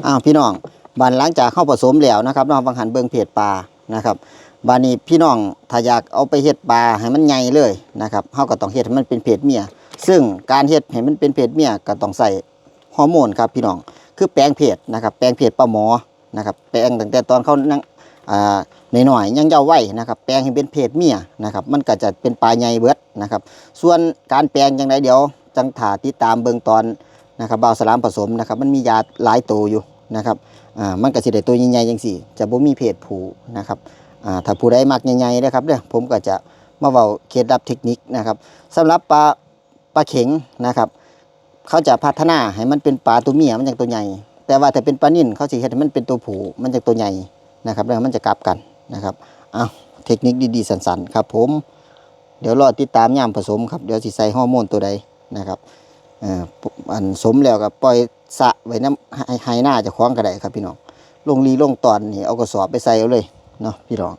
ອ້າວ ພີ່ນ້ອງ ບາດຫຼັງຈາກເຮົາປະສົມແລ້ວນະຄັບເນາະ ຫວ່າງຫັ້ນເບິ່ງເພດປານະຄັບ ບາດນີ້ພີ່ນ້ອງ ຖ້າຢາກເອົາໄປເຮັດປາໃຫ້ມັນໃຫຍ່ເລີຍນະຄັບ ເຮົາກໍຕ້ອງເຮັດໃຫ້ມັນເປັນເພດເມຍ ຊຶ່ງການເຮັດໃຫ້ມັນເປັນເພດເມຍກໍຕ້ອງໃຊ້ຮໍໂມນຄັບພີ່ນ້ອງ ຄືແປງເພດນະຄັບ ແປງເພດປາໝໍນະຄັບ ແປງຕັ້ງແຕ່ຕອນເຂົາຍັງ ອ່າ ນ້ອຍໆ ຍັງເຍົາະໄວນະຄັບ ແປງໃຫ້ເປັນເພດເມຍນະຄັບ ມັນກໍຈະເປັນປາໃຫຍ່ເບິດນະຄັບ ສ່ວນການແປງຈັ່ງໃດ ດຽວຈັ່ງຖ້າຕິດຕາມເບິ່ງຕອນນະຄັບ ບ່າວສະຫຼາມປະສົມນະຄັບ ມັນມີຢາຫຼາຍໂຕຢູ່ ນະຄັບ ອ່າ ມັນກໍຊິໄດ້ໂຕໃຫຍ່ໆ ຈັ່ງຊີ້ ຈະບໍ່ມີເພດຜູ້ນະຄັບ ອ່າ ຖ້າຜູ້ໃດມັກໃຫຍ່ໆ ເດີຄັບເດີ ຜົມກໍຈະມາເວົ້າເຄັດລັບເທັກນິກນະຄັບ ສຳລັບປາ ປາເຂັງນະຄັບ ເຂົາຈະພັດທະນາໃຫ້ມັນເປັນປາໂຕເມຍ ມັນຈັ່ງໂຕໃຫຍ່ ແຕ່ວ່າຖ້າເປັນປານິນ ເຂົາຊິເຮັດໃຫ້ມັນເປັນໂຕຜູ້ ມັນຈັ່ງໂຕໃຫຍ່ນະຄັບ ແລ້ວມັນຈະກັບກັນນະຄັບ ເອົ້າ ເທັກນິກດີໆ ສັ້ນໆ ຄັບຜົມ ດຽວລໍຕິດຕາມຍາມປະສົມຄັບ ດຽວຊິໃສ່ຮໍໂມນໂຕໃດນະຄັບ ເອີ ອັນສົມແລ້ວກໍປ່ອຍສະໄວ້ນຳໄຮ່ ໄຮ່ນາເຈົ້າຂອງກໍໄດ້ຄັບພີ່ນ້ອງ ລົງລີລົງຕອນນີ້ ເອົາກະສອບໄປໃສ່ເອົາເລີຍເນາະພີ່ນ້ອງ